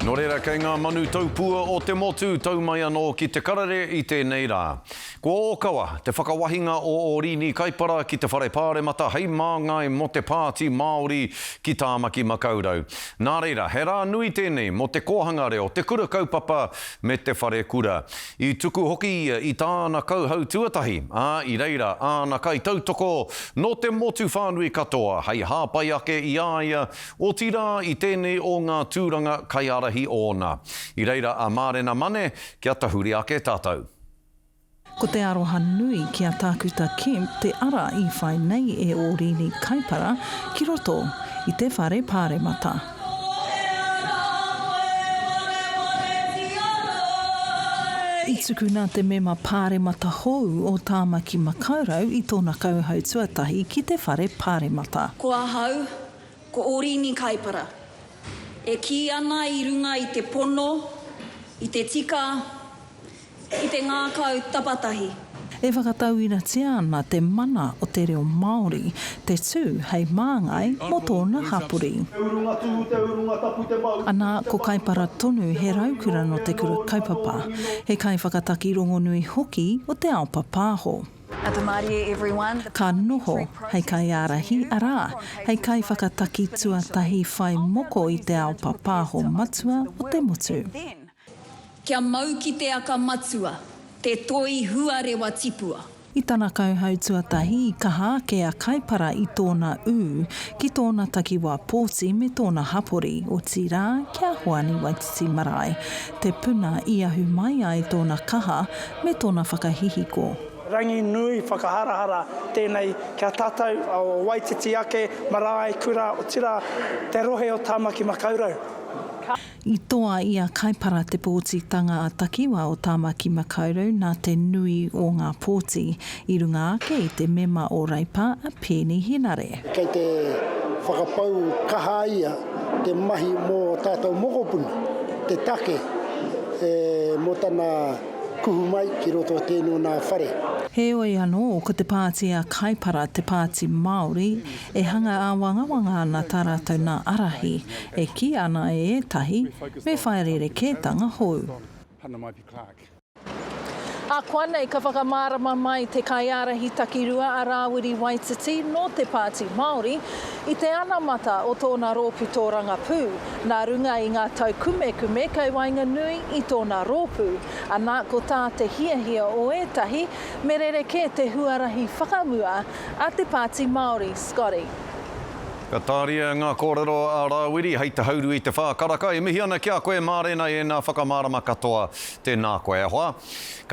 Nō reira, kei ngā manu taupua o te motu, tau mai anō ki te karere i tēnei rā. Kua ōkawa te whakawahinga o Ōrīni Kaipara ki te Whare Pāremata hei māngai mō te Pāti Māori ki Tāmaki Makaurau. Nā reira, he rā nui tēnei mō te kōhanga reo, te kura kaupapa me te whare kura. I tuku hoki ia i tāna kauhau tuatahi, ā, i reira āna kaitautoko nō te motu whānui katoa hei hāpai ake i a ia Otirā i tēnei o ngā tūranga kaiārahi ōna. I reira a Mārena Mane, kia tahuri ake tātou. Ko te aroha nui ki a Tākuta Kemp te ara i whai nei e Ōrīni Kaipara ki roto i te Whare Pāremata. I tukuna te mema pāremata hou o Tāmaki Makaurau i tōna kauhau tuatahi ki te Whare Pāremata. Ko ahau, Ko Ōrīni Kaipara. E kī ana i runga i te pono, i te tika, i te ngākau tapatahi. E whakatauiratia ana te mana o te reo Māori, te tū hei māngai mō tōna hapori. Anā, ko Kaipara tonu he raukura nō te kura kaupapa, he kaiwhakataki rongonui hoki o te ao papāho. Ka noho hei kaiārahi, arā, hei kaiwhakataki tuatahi whai moko i te ao papāho matua o te motu. Kia mau ki te aka matua, te toi huarewa tipua. I tana kauhau tuatahi i kaha ake a Kaipara i tōna ū ki tōna takiwā pōti me tōna hapori, otirā ki a Hoani Waititi Marae, te puna i ahu mai ai tōna kaha me tōna whakahihiko. Rangi nui whakaharahara tēnei ki a tātou o Waititi ake, marae, kura, otirā te rohe o Tāmaki Makaurau. I toa i a Kaipara te pōtitanga a takiwa o Tāmaki Makaurau nā te nui o ngā pōti, i runga ake i te mema o Reipa a Peeni Henare. Kei te whakapau kaha ia te mahi mō tātou mokopuna, te take mō tana kuhu mai ki roto o tēnō nā whare. Heoi anō, ko te pāti a Kaipara te pāti Māori, e hanga āwangawanga ana tā rātou nā ārahi, e kīia ana e ētahi, me whai rerekētanga hou. Ākuanei ka whakamārama mai te kaiārahi takirua a Rāwiri Waititi nō te Pāti Māori i te anamata o tōna rōpū tōrangapū, nā runga i ngā taukumekume kei waenganui i tōna rōpū. Ana, ko tā te hiahia o ētahi, me rerekē te huarahi whakamua a te Pāti Māori, Scotty. Ka tāria ngā kōrero a Rāwiri hei te hauru i te whā karaka. E mihi ana ki a koe Mārena i ēnā whakamārama katoa. Tēnā koe e hoa. Ka.